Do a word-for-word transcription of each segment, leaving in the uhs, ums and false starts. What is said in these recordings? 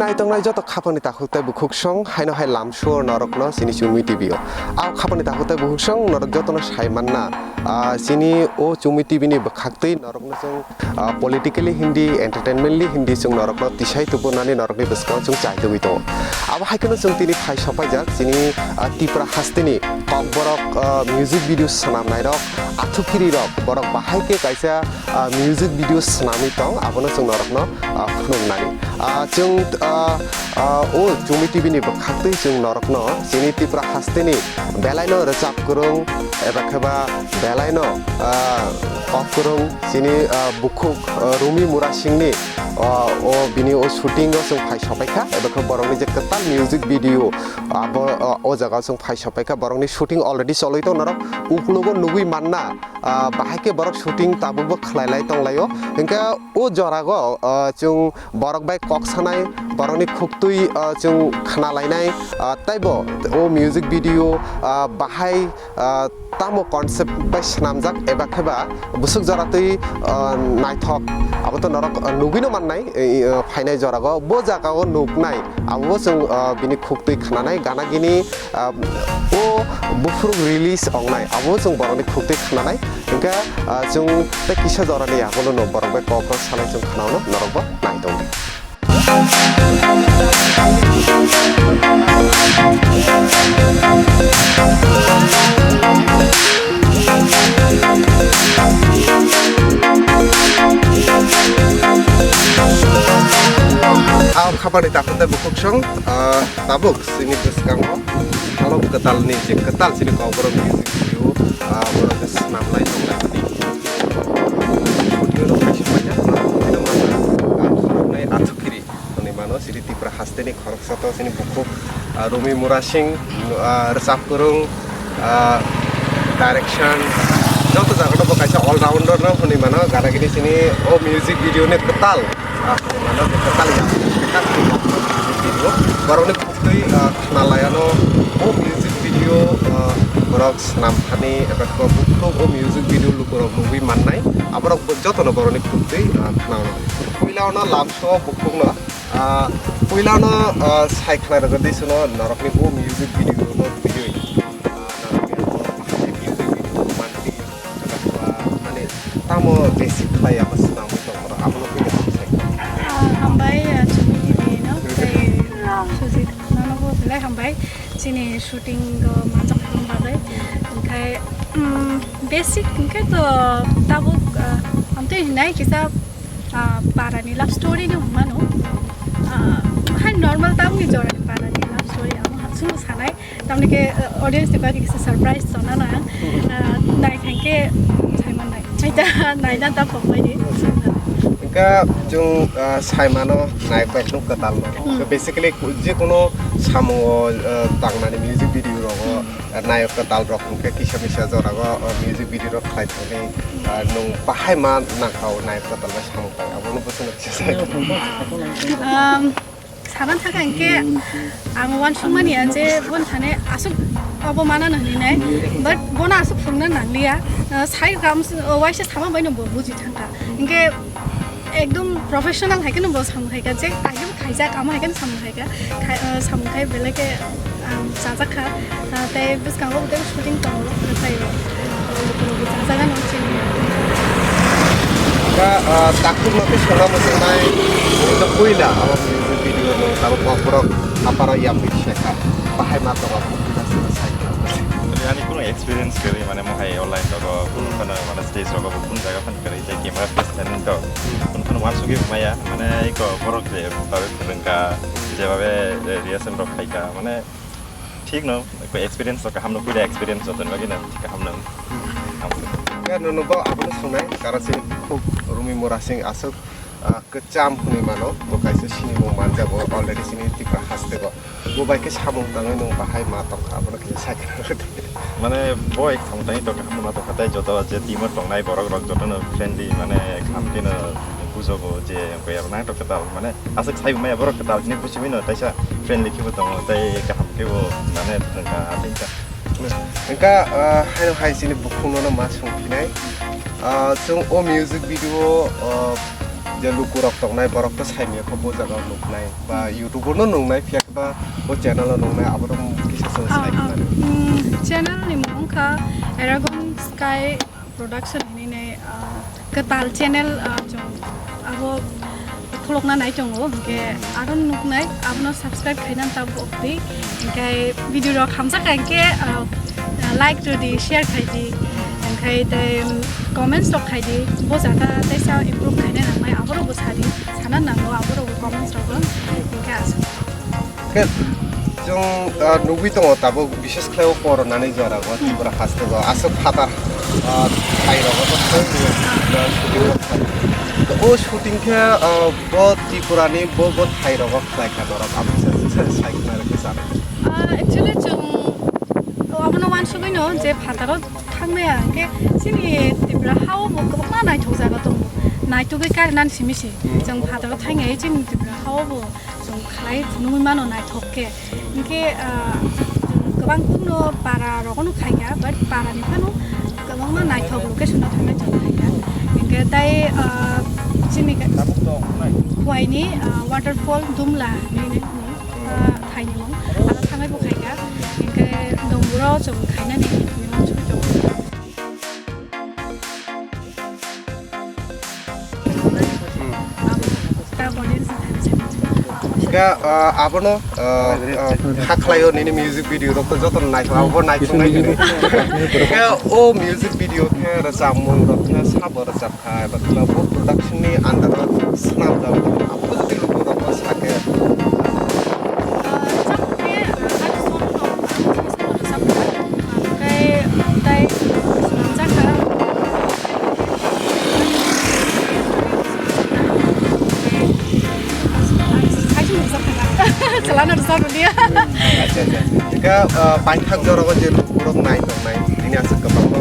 Naitongnai joto khapani takhuk tei bukhuksong, haino hai lamsor norokno chini Chumi T V o. A khapani takhuk tei bukhuksong norok jotono sai manna, ah, chini o Chumi T V ni bwkhaktwi norokno chwng, ah, politically hindi, entertainmently hindi chwng norokno tisai tubunani norokni bwskango chwng chai tubui tongo. Abo hai kheno chwng tini phai sopaijak chini, ah, Tripura hasteni kokborok, ah, music video swnamnairok, athukirirok, borok bahai khe kaisa ah, music video swnamwi tong, abono chwng norokno, ah, phunuknani. Ah, chwng, ah, ah, o Chumi T V ni bwkhaktwi chwng norokno chini Tripura hasteni belaino rwchap kwrwng eba khe ba belaino, ah, kok kwrwng chini, ah, bukhuk, ah, Rumi Murasingni, ah, o bini o shooting o chwng phai sopaikha eba khe borokni je kwtal music video abo, ah, o jaga o chwng phai sopaikha borokni shooting already cholwi tong norok uklogo nugwi manna. Ah, bahai khe borok shooting tabukbo khlai lai tong laio. Hinkhe o jorago, ah, chwng borok bai kok sanai, borokni khuktwi, ah, chwng khna lainai, ah, teibo o music video, ah, bahai, ah, tamo concept bai swnamjak eba khe ba bwswk joratwi, ah, naithok, abo to norok, ah, nugwino mannai, eh, eh, phainai jorago. Bo jagao nuknai, abo chwng, ah, bini khuktwi khnanai, gana gini, ah, o buphuruk release ongnai, abo chwng borokni khuktwi khnanai. Hinkhe, ah, chwng tei kisa jorani yagulo no borok bai kok rok sanai chwng khnaono norokbo nai tongdi. Ang khabani takhuk tei bukhuk song, ah, tabuk chini bwskango halok kwtalni je kwtal chini kokborok music video, ah, borok khe swnam lai tong lai mani. Shooting rok kaisa paina, ah, phunuknai Athukiri hwnwi mano, chini Tripura hasteni khoroksa to chini bukhuk, ah, Rumi Murasing, ah, rwchap kwrwng, ah, direction, joto jagano bo kaisa all rounder no hwnwi mano, gana gini chini o music video ni kwtal, ah, hwnwi mano, kwtal ya, kwtal video. Borokni tei, ah, khna laiano o music video, ah, borok swnam thani eba khe bukhuk o music video lukurok nugwi mannai, aborok bo jotono borokni khuk twi, ah, khna ono. Puila ono lamso bukhukno, ah, puila ono, ah, sai khna rwgwi sono norokni o music video no twiwi, ah, norokni o music video manti. Mane tamo basic khlai abo swnamwi tongmoro abono buino tong sai. Ah, hambai, ah, Chumi T V no tei Sujit nono bo belai hambai chini shooting o manjakna bagwi. Hwnkhe, mm, basic hwnkhe to tabuk, ah, amtwi hinai kisa, ah, parani love story no hwnmano. Ah, hai normal tabukni jorani parani love story amo hapsung sanai. Tamni khe, uh, audience ni bagwi kisa surprise tongna nang. Uh, nai thang khe sai man nai. Naita, naina ta phok bai di. Hwnkhe chwng, uh, sai mano naitok nuk kwtal no. Hmm. So basically, ku-, je kono samung o, uh, tangnani music video rogo, uh, nayok kwtal rok hwnkhe kisa misa jora o, uh, music video rok khlai thani, uh, nung bahai ma nangkha o nayok kwtal bai samung khai. Abono bwswk no kisa sai. Um, Sana thaka hinkhe ang uansukmani ya je bon thane aswk obo mana no hinwi nai, but bono aswk phwrwngna nangliya. Uh, sai kam s-, uh, waisa sama bai no bo buji thangkha. Hinkhe ekdom professional hai kheno bo samung khaikha, je age bo khaijak, amo hai kheno samung khaikha. Khai, uh, samung khai belai khe ang chajakha, ah, tei bwskango bo tei shooting tongo, tei, ah, lukurokbo chajagano chini. Kha, ah, takhukno tei songna muchungnai, ino puila abo music video no abo kokborok haparo yapri sekha, bahai ma tongo, puila songna sai kha. Ani kuno experience kwrwi, mane mohai online rogo, kuno khana, mane stage rogo, kuno jaga phan kwrwi, je camera face tani to, kuno khana uansugwi maya, mane iko borok je babe phwrwngkha, jebabe, eh, rehearsal rok khaikha, mane thik no, eko experience rok kaham no, puila experience joto ni bagwi no thik kaham no. Khe no, no, bo abono sangnai, karon se khuk Rumi Murasing aswk, ah, kwcham hwnwi mano, bo kaisa sinimung manjago already chini Tripura haste go. Bo bai khe samung tangwi nwng bahai ma tongkha, abono kisa sai khe. Mane bo ek samung tangwi tongkha, hamno ma tongkha, tei joto je team o tongnai borok rok joto no friendly, mane kaham khe no bujogo je, nang tok kwtal, mane aswk sai maya borok kwtal hinwi buchimino, taisa friendly khe bo tongo, tei kaham khe bo, mane thangkha, atwngkha. Wngkha, ah, haino hai chini bukhukno no ma songphinai. Ah, chwng o music video, ah, je lukurok tongnai, borok to saimanya kho bo jaga o nuknai, ba YouTube o no nungnai, phiya khe ba bo channel o nungnai, abo rok kisa chwng Ah, sai ah. Khna rw. Mm, channel ni mung kha Aragon Sky Production hinwi nai, ah, kwtal channel, ah, chwng abo khulokna nai tongo, hwnkhe aro nuknai, abono subscribe khaina ta bokdi, hwnkhe video rok hamjak kha hwnkhe, ah, like rwdi, share khaidi, hwnkhe tei comments rok khaidi, bo jaga teisa improve khaina nangnai, aborokbo sadi, sana nango, aborokbo comments rogo, hwnkhe aswk. Khe chwng, ah, nugwi tongo tabuk, bises khlai o corona ni jora o Tripura haste o aswk phatar, ah, thai rogo to thang ni, ah, shooting rok khlai. O shooting khe, ah, bo Tripura ni bo, bo thai rogo khlai kha norok, abo se, se, sai khna rw khe sa. Ah, actually chwng o abono uansugwi no je phataro thangmaya hwnkhe chini Tripura ha o bo kwbangma naithok jaga tongo. Naithogwi karinani simi se chwng phataro thangya chini Tripura ha o bo. Chwng khlai phunugwi mano naithok khe. Hinkhe, ah, chwng kwbang kukno para rogono khaikha, but para ni phano kwbangma naithok location o thangwi chwng khaikha. Hinkhe tai, ah, chini ka-, Khuaini, ah, waterfall Dumla hinwi, ah, thaini mung. Ano thangwi bo khaikha. Hinkhe Domburo chwng khainani hinwi uansugwi tongo. Khe, ah, abono, ah, ah, hakhlaio nini music video rok to joto no naithok, abo naithok nai nini. Khe o music video khe rwchapmung rok khe sabo rwchap kha, eba khe bo production ni under o swnamjak, abo jodi luku rok bo sa khe. Chalano rwchapmani. Acha, acha. Kha, ah, paithak jora o je lukurok nai tongnai, nini aswk kwbangma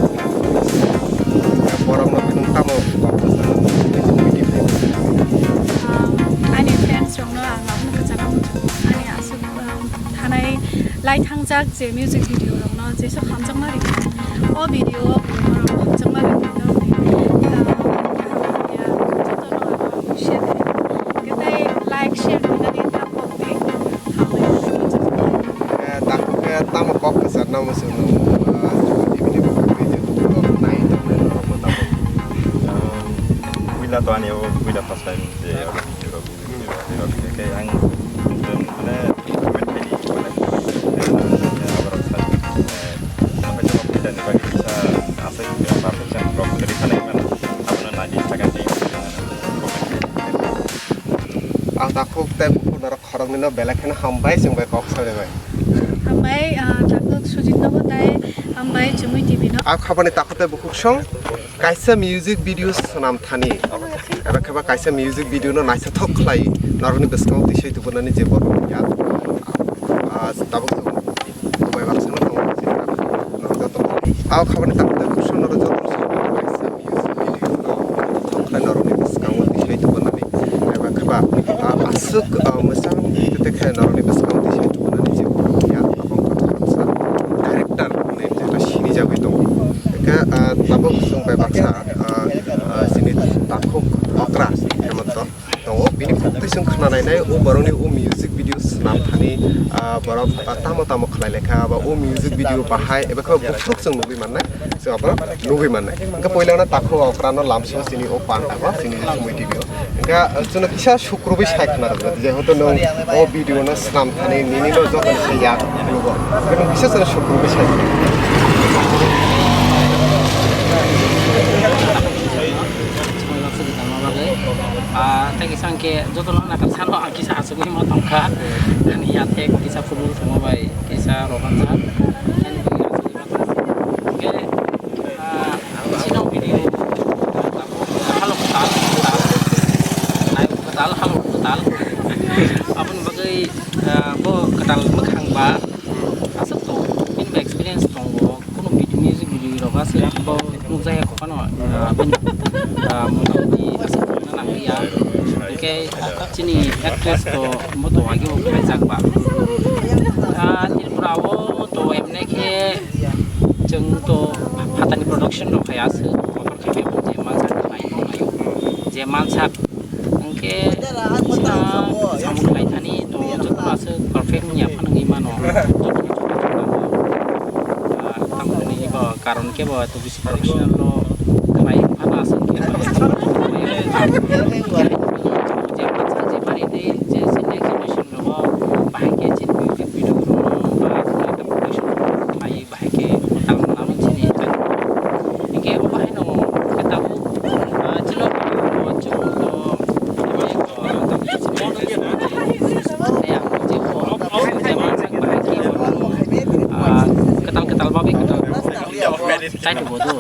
borok no nwng tamo kok kwcharo. Ah, ani fans rokno ang abono kwcharo muchungo. Ani aswk, ah, thanai lai thangjak je music video rokno jesok hamjakma rikha. O video o borok hamjakma rikha. Ah, hamjakma rikha. Jotono ang share khainai. Khe tei like, share khainani ta kok di. Hambai. Eh, takhuk khe tamo kok kwchar namo chwngno, ah, tibini bukhuk tei YouTube rok nai tongnai norokno tamo. Ah, puila to ani o puila first time je oro video rok, video rok, video rok khe ang, mane, comment khaidi, mane, aborok sa, eh, Omo khe joto puila ni bagwi kisa aswk, eh, perfection rok kwrwi kha nai mano. Abono nai di sakha di, eh, comment khe. Ang takhuk tei bukhuk norok khoroknwino belai kheno hambai chwng bai kok salai bai. Hambai, ah, takhuk Sujit nobo tai hambai Chumui T V no. Ang khabani takhuk tei bukhuk song kaisa music video swnam thani. Eba khe ba kaisa music video no naithothok khlai norokni bwskango tisai tubunani je borok ya. Ah, tabuk chwng Dubai baksa no tongo, chini norok joto. Abo khabani tamo tei kusu norok joto no sabo kaisa music video no thok khlai norokni bwskango tisai tubunani. Eba khe ba, ah, aswk, ah, mwchang tete khe norokni bwskango tisai tubunani je ya abang kha khoroksa director hinwi jeta sinijagwi tongo. Khe, ah, tabuk chwng bai baksa, ah, ah, chini takhuk okra hemonto. Tongo, bini khuk twi chwng khna nainai, o borokni o music video swnam thani, ah, borok, ah, tamo tamo khlai lekha, ba o music video bahai, eba khe buphuruk chwng nugwi mannai, chwng abo nugwi mannai. Hwnkhe puila no takhuk okra no lamsio chini o panda ba chini Chumui T V o. Hwnkhe, ah, chwngno kisa sukrubwi sai khna rwdi, jehetu nwng o video no swnam thani nini no joto ni se yak nugo. Hwnkhe nwng kisa chwngno sukrubwi sai. Chumui baksa kwtalma bagwi. Ah, tei kisa hwnkhe jotono nakar sano ang kisa achugwi ma tongkha. Ani yathek kisa phunuk thwngma bai kisa rohorjak. Hwnkhe, ah, chini video halok kwtal, kwtal. Nai kwtal, halok kwtal. Aboni bagwi, ah, bo kwtal mwkhang ba aswk tongo. Bini ba experience tongo. Kuno video, music video rok aswk bo nukjakya kho phano, ah, bini, ah, motamoti aswk tongna nangya. Hwnkhe chini actress to bo to ageo khlaijak ba. Ah, Tripura o to emne khe chwng to phatani production rok hai aswk kotor khe bebo je mansak nai nai je mansak Samung khlai thani to joto aswk perfect wngya phano wngwi mano. Joto no chukha chukha o, ah, tamoni eba karon kebo eto bisi professional rok khlai phano aswk khe je mansa je mari tei je se next generation rogo bahai khe chini music video rok no ba production khlai bahai khe tamo namo chini hinkhe obo haino khe tabuk, ah, chwla o chwng to kwtal kwtal bagwi kwtal chai tubo do.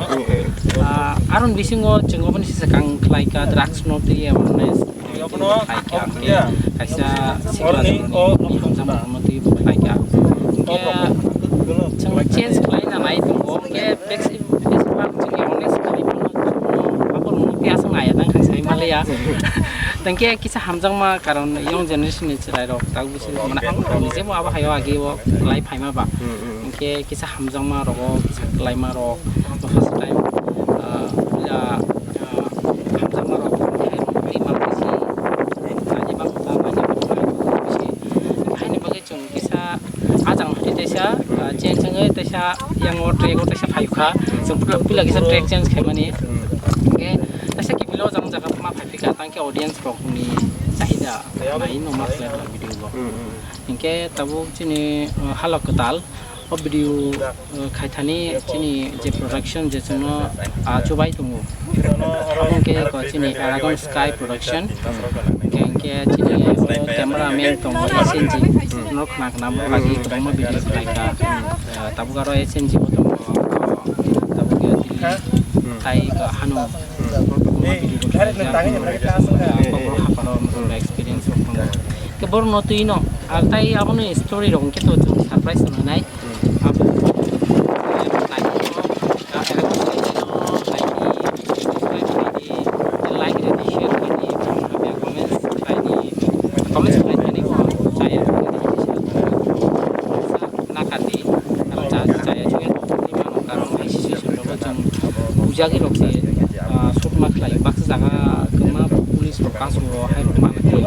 Ah, aroni bisingo chwng oboni sisa kang khlai ka drugs no twi awareness khlai ka, kaisa sikla hamjak twi khlai ka. Chwng change khlai na nai tongo, hwnkhe besi-, besibak chwng awareness khlai mano, abo rokno tei aswk nai ya tang khe sai ma le ya. Tang khe kisa hamjakma karon young generation ni chwrai rok tak bisi mane ang rok ni jebo abo hai o agi o lai phaima ba. Hwnkhe kisa hamjakma rogo kisa kwlaima rok first time, ah, puila, ah, hamjakma rok tei mang bisi ani bang ta ani bang bisi haini bagwi chwng kisa ajang hwnkhe teisa, ah, change wngwi teisa yang o track o teisa phaikha. Chwng puila, puila kisa track change khaimani. Hwnkhe teisa kibilo jang jaga ma phaiphika tang khe audience rok ni chahida nai no ma khlai video bo. Hwnkhe tabuk chini, ah, Halok Kwtal o video, ah, khaithani chini je production je chwngno, ah, chubai tongo. Abo hwnkhe ko chini Aragon Sky Production. Hwnkhe, hwnkhe chini oro camera man tongo S N G. No khna khna mo lagi kwbangma video khlaikha. Ah, tabuk aro S N G bo tongo. Tabuk ya Delhi tai ka hano. Kokborok haparo experience rok tongo. Ke borno twi no. Ar tai abono story rok hwnkhe to chwng surprise tongo nai. Bujagwi rok se, ah, sotma khlai baksa jaga kwma police rok kasongo hai rok mana khe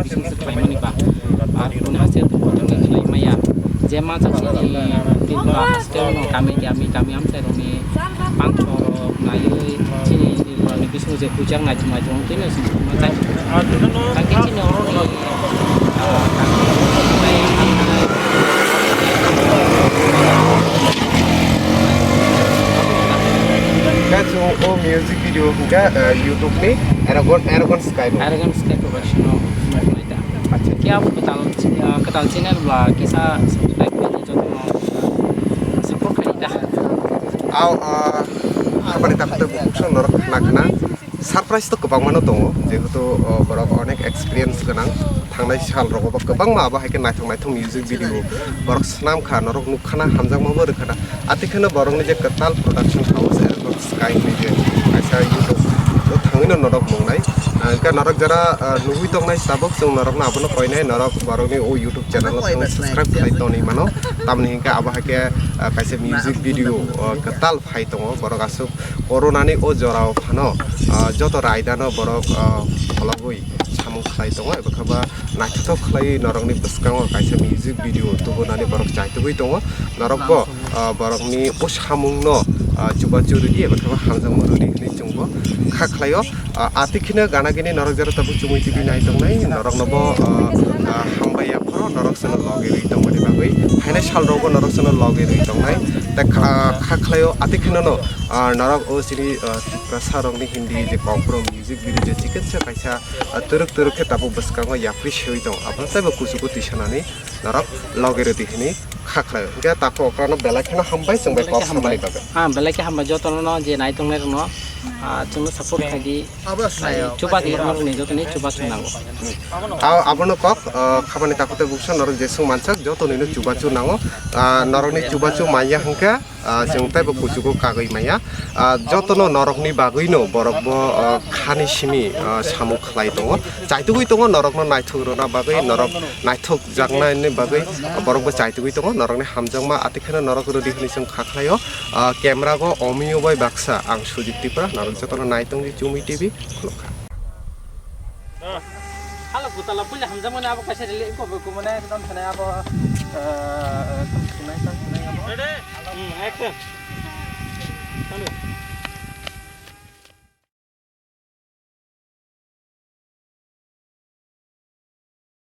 bising se khlaimani ba. Ar kunu haste to khlai maya. Je ma jak sini Tripura haste no kami kami kami amchai rokni pangthor rok naiwi chini Tripura ni bising je puijak naitung naitung twi no sini ma chai. Tangke chini oro ni, ah, Guys, o, o music video hingga, eh, YouTube ni Aragon, Aragon Sky bo. Aragon Sky Production o naita. Acha. Kya kwtal, ah, kwtal channel bla kisa subscribe khaidi joto no support khaidi da. Au, ah, hapani takhuk takhuk song norok khna khna surprise to kwbangma no tongo, jehetu, ah, borok onek experience gwnang, thangnai sal rogo bo kwbangma abo hai khe naithok naithok music video borok swnam kha, norok nuk khana, hamjakma bo rwkha na. Atwi kheno borokni je kwtal production house, Aragon Sky hwnwi je kaisa YouTube o thangwi no norok nuknai. Ah, hwnkhe norok jara, ah, nugwi tongnai tabuk, chwng norokno abono koinai, norok borokni o YouTube channel o thangwi subscribe khlai tongwi mano. Tamoni hwnkhe abo hai khe, ah, kaisa music video, ah, kwtal phai tongo, borok aswk corona ni o jora o phano, ah, joto raida no borok, ah, phologwi samung khlai tongo, eba khe ba naithothok khlaiwi norokni bwskango kaisa music video tubunani borok chaitugwi tongo. Norokbo, ah, borokni o samungno, ah, chubachu rwdi eba khe ba hamjakma rwdi hwnwi chwngbo kha khlaio. Ah, atwi kheno gana gini norok jora tabuk Chumui T V nai tongnai, noroknobo, ah, ah, hambai ya phoro norok chwngno logi rwi tongmani bagwi. Hainai sal rogo norok chwngno logi rwi tongnai. Tei kha, kha khlaio atwi kheno no, ah, norok o chini, ah, Tiprasa rokni Hindi je kokborok music video je chikon se kaisa, ah, twrwk twrwk khe tabuk bwskango yapri sewi tongo. Abono teibo kuchugo twi sanani norok logi rwdi hwnwi kha khlaio. Hwnkhe takhuk okrano belai kheno hambai chwng bai kok samani bagwi. Ah, belai khe hambai jotono no je nai tongnai rokno, ah, chwngno support khaidi. Abo swnayo. Chuba di norokni jotoni chuba chwng nango. Ah, abono kok, ah, khabani takhuk tei buksa norok jeswk mansak jotonino chubachu nango. Ah, norokni chubachu manya hwnkhe, ah, chwng teibo kuchugo kagwi maya. Ah, jotono norokni bagwino borokbo, ah, khani simi, ah, samung khlai tongo. Chaitugwi tongo norokno naithok rwna bagwi, norok naithok jaknani bagwi borokbo chaitugwi tongo. Norokni hamjakma atwi kheno norok rwdi hwnwi chwng kha khlaio. Ah, camera go Omiyo bai baksa ang Sujit Tripura, norok jotono nai tongdi Chumui T V khulumkha. Hello Butala puila hamjakmani abo kaisa rili ko kumane ekdom thane abo, eh, tang sinai, tang sinai abo. Ready? Hmm, action. Tanu.